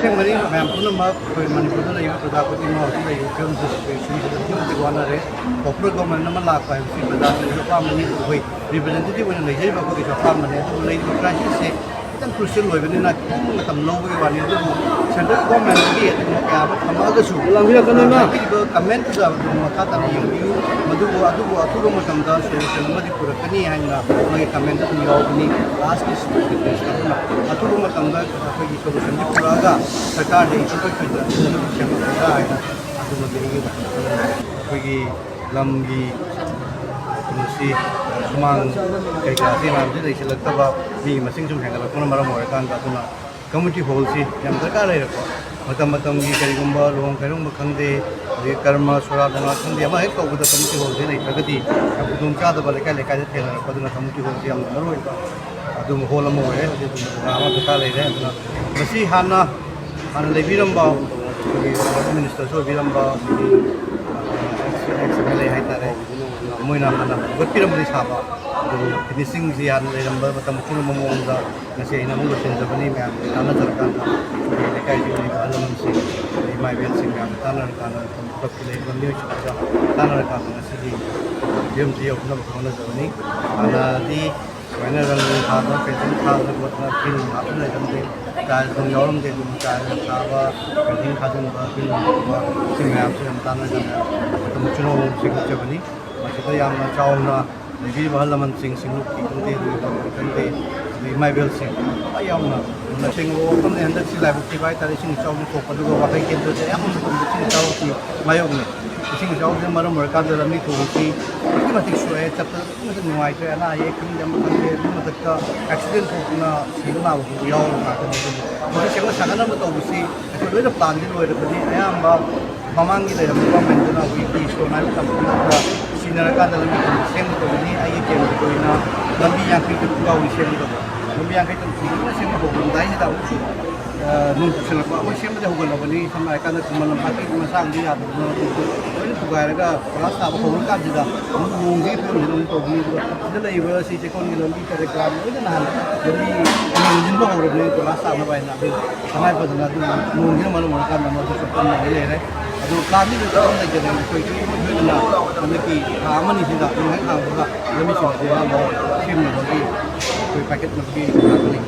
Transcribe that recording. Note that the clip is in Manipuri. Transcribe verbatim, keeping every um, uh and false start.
ꯑꯁꯦꯡꯕꯅꯤ, ꯃꯌꯥꯝ ꯄꯨꯝꯅꯃꯛ ꯑꯩꯈꯣꯏ ꯃꯅꯤꯄꯨꯔꯗ ꯂꯩꯔꯤꯕ ꯄ꯭ꯔꯖꯥ ꯈꯨꯗꯤꯡꯃꯛ ꯍꯧꯖꯤꯛ ꯂꯩꯔꯤꯕ ꯐꯤꯕꯝꯁꯤꯗ, ꯁꯤꯆꯨꯋꯦꯁꯟꯁꯤꯗ ꯑꯗꯨꯛꯀꯤ ꯃꯇꯤꯛ ꯋꯥꯅꯔꯦ꯫ ꯄꯣꯄꯨꯂꯔ ꯒꯣꯚꯔꯟꯃꯦꯟꯠ ꯑꯃ ꯂꯥꯛꯄ ꯍꯥꯏꯕꯁꯤ ꯄ꯭ꯔꯖꯥꯁꯤꯡꯒꯤ ꯑꯄꯥꯝꯕꯅꯤ꯫ ꯑꯩꯈꯣꯏ ꯔꯤꯄ꯭ꯔꯖꯦꯟꯇꯦꯇꯤꯚ ꯑꯣꯏꯅ ꯂꯩꯖꯔꯤꯕ ꯑꯩꯈꯣꯏꯒꯤꯁꯨ ꯑꯄꯥꯝꯕꯅꯤ꯫ ꯑꯗꯨꯕꯨ ꯂꯩꯔꯤꯕ ꯀ꯭ꯔꯥꯏꯁꯤꯁꯁꯦ ꯈꯤꯇꯪ ꯀ꯭ꯔꯨꯁꯤꯌꯦꯜ ꯑꯣꯏꯕꯅꯤꯅ ꯈꯤꯇꯪ ꯃꯇꯝ ꯂꯧꯕꯒꯤ ꯋꯥꯅꯤ꯫ ꯑꯗꯨꯕꯨ ꯁꯦꯟꯇ꯭ꯔꯦꯜ ꯒꯣꯚꯔꯟꯃꯦꯟꯠꯀꯤ ꯑꯗꯨꯒꯨꯝꯕ ꯀꯌꯥ ꯑꯃ ꯊꯝꯃꯛꯑꯒꯁꯨ, ꯂꯥꯡꯕꯤꯔꯛꯀꯅꯨ ꯏꯃꯥ꯫ ꯍꯥꯏꯕꯤꯔꯤꯕ ꯀꯃꯦꯟꯠꯇꯨꯗ ꯑꯗꯨꯝ ꯃꯈꯥ ꯇꯥꯅ ꯌꯦꯡꯕꯤꯌꯨ꯫ ꯃꯗꯨꯕꯨ, ꯑꯗꯨꯕꯨ ꯑꯊꯨꯕ ꯃꯇꯝꯗ ꯁꯣꯂꯨꯁꯟ ꯑꯃꯗꯤ ꯄꯨꯔꯛꯀꯅꯤ ꯍꯥꯏꯅ ꯃꯥꯒꯤ ꯀꯃꯦꯟꯠꯇ ꯑꯗꯨꯝ ꯌꯥꯎꯕꯅꯤ꯫ ꯂꯥꯁꯀꯤ ꯁꯤꯛꯁꯇꯤꯟ ꯗꯦꯖ ꯑꯗꯨꯅ ꯑꯊꯨꯕ ꯃꯇꯝꯗ ꯑꯩꯈꯣꯏꯒꯤ ꯁꯣꯂꯨꯁꯟꯁꯤ ꯄꯨꯔꯛꯑꯒ ꯁꯔꯀꯥꯔꯗ ꯏꯟꯇꯔꯐꯦꯁ ꯑꯣꯏꯅ ꯁꯦꯝꯒꯠꯀꯗ꯭ꯔꯥ ꯍꯥꯏꯅ ꯑꯗꯨꯃꯗꯤ ꯑꯩꯒꯤ ꯋꯥꯈꯜꯗ ꯂꯩ꯫ ꯑꯩꯈꯣꯏꯒꯤ ꯂꯝꯒꯤ ꯀꯩꯅꯣꯁꯤ, ꯁꯨꯃꯥꯡ ꯀꯩꯀꯥꯁꯤ ꯃꯌꯥꯝꯁꯤ ꯂꯩꯁꯤꯜꯂꯛꯇꯕ, ꯃꯤꯒꯤ ꯃꯁꯤꯡ ꯁꯨꯝ ꯍꯦꯟꯒꯠꯂꯛꯄꯅ ꯃꯔꯝ ꯑꯣꯏꯔꯀꯥꯟꯗ, ꯑꯗꯨꯅ ꯀꯝꯃ꯭ꯌꯨꯅꯤꯇꯤ ꯍꯣꯜꯁꯤ ꯌꯥꯝ ꯗꯔꯀꯥꯔ ꯂꯩꯔꯦꯀꯣ꯫ ꯃꯇꯝ ꯃꯇꯝꯒꯤ ꯀꯔꯤꯒꯨꯝꯕ ꯂꯨꯍꯣꯡ ꯈꯥꯏꯗꯣꯡꯕ ꯈꯪꯗꯦ, ꯑꯗꯒꯤ ꯀꯔꯃ ꯁꯣꯔꯥꯠ ꯅꯨꯡꯔꯥꯠ ꯈꯪꯗꯦ, ꯑꯃ ꯍꯦꯛ ꯇꯧꯕꯗ ꯀꯝꯃ꯭ꯌꯨꯅꯤꯇꯤ ꯍꯣꯜꯁꯤ ꯂꯩꯇ꯭ꯔꯒꯗꯤ ꯌꯥꯝ ꯈꯨꯗꯣꯡ ꯆꯥꯗꯕ ꯂꯩꯀꯥꯏ ꯂꯩꯀꯥꯏꯗ ꯊꯦꯡꯅꯔꯛꯄ꯫ ꯑꯗꯨꯅ ꯀꯝꯃ꯭ꯌꯨꯅꯤꯇꯤ ꯍꯣꯜꯁꯤ ꯌꯥꯝꯅ ꯃꯔꯨ ꯑꯣꯏꯕ ꯑꯗꯨꯒꯨꯝꯕ ꯍꯣꯜ ꯑꯃ ꯑꯣꯏꯔꯦ꯫ ꯍꯧꯖꯤꯛ ꯑꯗꯨꯝ ꯖꯒꯥ ꯑꯃ ꯗꯔꯀꯥꯔ ꯂꯩꯔꯦ꯫ ꯑꯗꯨꯅ ꯃꯁꯤ ꯍꯥꯟꯅ, ꯍꯥꯟꯅ ꯂꯩꯕꯤꯔꯝꯕ ꯑꯩꯈꯣꯏꯒꯤ ꯃꯤꯅꯤꯁꯇꯔꯁꯨ ꯑꯣꯏꯕꯤꯔꯝꯕ ꯑꯩꯈꯣꯏꯒꯤ ꯑꯦꯛꯁ ꯑꯦꯝ ꯑꯦꯜ ꯑꯦ ꯍꯥꯏꯇꯥꯔꯦ, ꯃꯣꯏꯅ ꯍꯥꯟꯅ ꯍꯧꯒꯠꯄꯤꯔꯝꯕꯗꯤ ꯁꯥꯕ, ꯑꯗꯨꯕꯨ ꯐꯤꯅꯤꯁꯤꯡꯁꯤ ꯍꯥꯟꯅ ꯂꯩꯔꯝꯕ ꯃꯇꯝ ꯑꯆꯨꯝꯕ ꯃꯑꯣꯡꯗ ꯉꯁꯤ ꯑꯩꯅ ꯑꯃꯨꯛ ꯂꯣꯏꯁꯤꯟꯖꯕꯅꯤ꯫ ꯃꯌꯥꯝꯒ ꯇꯥꯟꯅꯖꯔꯀꯥꯟꯗ ꯑꯩꯈꯣꯏꯒꯤ ꯂꯩꯀꯥꯏꯒꯤ ꯑꯣꯏꯔꯤꯕ ꯑꯍꯜ ꯂꯃꯟꯁꯤꯡ, ꯑꯗꯩ ꯏꯃꯥ ꯏꯕꯦꯜꯁꯤꯡ ꯃꯌꯥꯝꯒ ꯇꯥꯟꯅꯔꯀꯥꯟꯗ, ꯃꯐꯝ ꯄꯨꯂꯞꯀꯤ ꯂꯩꯔꯤꯕ ꯃꯤꯑꯣꯏꯁꯤꯡꯁꯤꯒ ꯇꯥꯟꯅꯔꯀꯥꯟꯗ ꯉꯁꯤꯒꯤ ꯐꯤꯕꯝꯁꯤ ꯌꯧꯅꯕ ꯍꯣꯠꯅꯖꯕꯅꯤ꯫ ꯍꯥꯟꯅꯗꯤ ꯁꯨꯃꯥꯏꯅ ꯔꯪ ꯊꯥꯗꯅ, ꯄꯦꯟꯁꯤꯜ ꯊꯥꯗꯅ ꯈꯣꯠꯇꯅ ꯐꯤꯜ ꯍꯥꯞꯇꯅ ꯂꯩꯔꯝꯗꯦ꯫ ꯇꯥꯏꯜꯁ ꯅꯨꯡ ꯌꯥꯎꯔꯝꯗꯦ꯫ ꯑꯗꯨꯕꯨ ꯇꯥꯏꯜꯁ ꯊꯥꯕ, ꯄꯦꯟꯁꯤꯜ ꯊꯥꯖꯤꯟꯕ, ꯐꯤꯜ ꯍꯥꯞꯄ, ꯁꯤ ꯃꯌꯥꯝꯁꯤ ꯌꯥꯝ ꯇꯥꯟꯅꯗꯅ ꯑꯗꯨꯝ ꯁꯤꯒꯠꯆꯕꯅꯤ꯫ ꯃꯁꯤꯗ ꯌꯥꯝꯅ ꯆꯥꯎꯅ ꯂꯩꯕꯤꯔꯤꯕ ꯑꯍꯜ ꯂꯃꯟꯁꯤꯡ, ꯁꯤꯡꯂꯨꯞꯀꯤ ꯈꯪꯗꯦ, ꯑꯗꯨꯒ ꯈꯪꯗꯦ, ꯑꯗꯩ ꯏꯃꯥ ꯏꯕꯦꯜꯁꯤꯡ ꯂꯣꯏ ꯌꯥꯎꯅ ꯑꯁꯦꯡꯕ ꯋꯥꯐꯝꯅꯤ꯫ ꯍꯟꯗꯛꯁꯤ ꯂꯥꯏꯕꯛ ꯊꯤꯕ ꯍꯥꯏꯇꯥꯔꯦ, ꯏꯁꯤꯡ ꯏꯆꯥꯎꯁꯨ ꯊꯣꯛꯄ, ꯑꯗꯨꯒ ꯋꯥꯍꯩ ꯀꯦꯟꯗ꯭ꯔꯁꯦ ꯑꯌꯥꯝꯕ ꯃꯇꯝꯗ ꯏꯁꯤꯡ ꯏꯆꯥꯎꯁꯤ ꯃꯥꯌꯣꯛꯅꯩ꯫ ꯏꯁꯤꯡ ꯏꯆꯥꯎꯁꯤꯅ ꯃꯔꯝ ꯑꯣꯏꯔꯀꯥꯟꯗ ꯂꯝꯕꯤ ꯊꯣꯡꯁꯤ ꯑꯗꯨꯛꯀꯤ ꯃꯇꯤꯛ ꯁꯣꯛꯑꯦ, ꯆꯠꯄꯗ ꯑꯗꯨꯛꯀꯤ ꯃꯇꯤꯛ ꯅꯨꯡꯉꯥꯏꯇ꯭ꯔꯦ꯫ ꯑꯅꯥ ꯑꯌꯦꯛ ꯈꯪꯗꯦ, ꯑꯃ ꯈꯪꯗꯦ, ꯑꯗꯨꯒꯤ ꯃꯊꯛꯇ ꯑꯦꯛꯁꯤꯗꯦꯟ ꯊꯣꯛꯇꯅ ꯁꯤꯕ ꯅꯥꯕ ꯐꯥꯎꯕ ꯌꯥꯎꯔꯕ ꯉꯥꯛꯇꯅꯤ꯫ ꯑꯗꯨꯕꯨ ꯍꯧꯖꯤꯛ ꯁꯦꯡꯅ ꯁꯥꯒꯠꯅꯕ ꯇꯧꯕꯁꯤ ꯑꯩꯈꯣꯏ ꯂꯣꯏꯅ ꯄ꯭ꯂꯥꯟꯗꯤ ꯂꯣꯏꯔꯕꯅꯤ꯫ ꯑꯌꯥꯝꯕ ꯃꯃꯥꯡꯒꯤ ꯂꯩꯔꯝꯕ ꯒꯣꯔꯃꯦꯟꯗꯨꯅ ꯑꯩꯈꯣꯏꯒꯤ ꯀꯤ ꯁ꯭ꯇꯣꯟ ꯍꯥꯏꯕ ꯀꯝꯄꯅꯤ ꯑꯗꯨꯗ ꯁꯤꯟꯅꯔꯀꯥꯟꯗ ꯂꯝꯕꯤ ꯊꯣꯡ ꯁꯦꯝꯒꯗꯧꯕꯅꯤ꯫ ꯑꯩꯒꯤ ꯀꯦꯟꯗ꯭ꯔꯒꯤ ꯑꯣꯏꯅ ꯂꯝꯕꯤ ꯌꯥꯡꯈꯩ ꯇꯔꯨꯛ ꯐꯥꯎꯕꯒꯤ ꯁꯦꯝꯒꯗꯧꯕ, ꯂꯝꯕꯤ ꯌꯥꯡꯈꯩ ꯇꯔꯨꯛ ꯐꯖꯅ ꯁꯦꯝꯕ ꯍꯧꯔꯝꯗꯥꯏꯁꯤꯗ ꯑꯃꯨꯛꯁꯨ ꯅꯣꯡ ꯆꯨꯁꯜꯂꯛꯄ ꯑꯩꯈꯣꯏ ꯁꯦꯝꯕꯗꯤ ꯍꯧꯒꯠꯂꯕꯅꯤ꯫ ꯁꯝꯅ ꯍꯥꯏꯔꯀꯥꯟꯗ ꯈꯨꯃꯟ ꯂꯝꯄꯥꯛꯀꯤ ꯃꯁꯥꯡꯗꯤ ꯌꯥꯗꯕꯅ ꯂꯣꯏꯅ ꯊꯨꯒꯥꯏꯔꯒ ꯀꯣꯏꯂꯥꯁ ꯊꯥꯕ ꯍꯧꯔꯀꯥꯟꯁꯤꯗ ꯑꯃꯨꯛ ꯅꯣꯡꯁꯤꯒꯤ ꯐꯤꯕꯝꯁꯤꯗ ꯑꯃꯨꯛ ꯇꯧꯕꯅꯤ꯫ ꯑꯗꯨꯒ ꯁꯤꯗ ꯂꯩꯔꯤꯕ ꯁꯤ ꯆꯦꯛꯀꯣꯟꯒꯤ ꯂꯝꯕꯤ ꯀꯔꯤ ꯀꯔꯥ ꯂꯣꯏꯅ ꯅꯍꯥꯟ ꯂꯝꯕꯤ ꯌꯦꯡꯁꯤꯟꯕ ꯍꯧꯔꯕꯅꯤ ꯀꯣꯏꯂꯥꯁ ꯊꯥꯅꯕ ꯍꯥꯏꯅ꯫ ꯑꯗꯨ ꯇꯉꯥꯏ ꯐꯗꯅ ꯑꯗꯨ ꯅꯣꯡꯁꯤꯅ ꯃꯔꯝ ꯑꯣꯏꯔꯀꯥꯟꯗ ꯃꯗꯨ ꯆꯠꯐꯝ ꯂꯩꯔꯦ꯫ ꯑꯗꯨ ꯄ꯭ꯂꯥꯟꯗꯤ ꯂꯣꯏ ꯇꯧꯔ ꯂꯩꯖꯔꯦ꯫ ꯑꯩꯈꯣꯏ ꯁꯨꯡꯁꯣꯏ ꯁꯣꯏꯗꯅ ꯍꯟꯗꯛꯀꯤ ꯊꯥ ꯑꯃꯅꯤꯁꯤꯗ ꯅꯣꯡ ꯍꯦꯛ ꯍꯥꯡꯕꯒ ꯂꯝꯕꯤꯁꯤꯡ ꯑꯁꯤ ꯑꯌꯥꯝꯕ ꯁꯦꯝꯅꯕꯒꯤ ꯑꯩꯈꯣꯏ ꯄꯥꯏꯈꯠꯅꯕꯒꯤ ꯄ꯭ꯂꯥꯟ ꯂꯩ꯫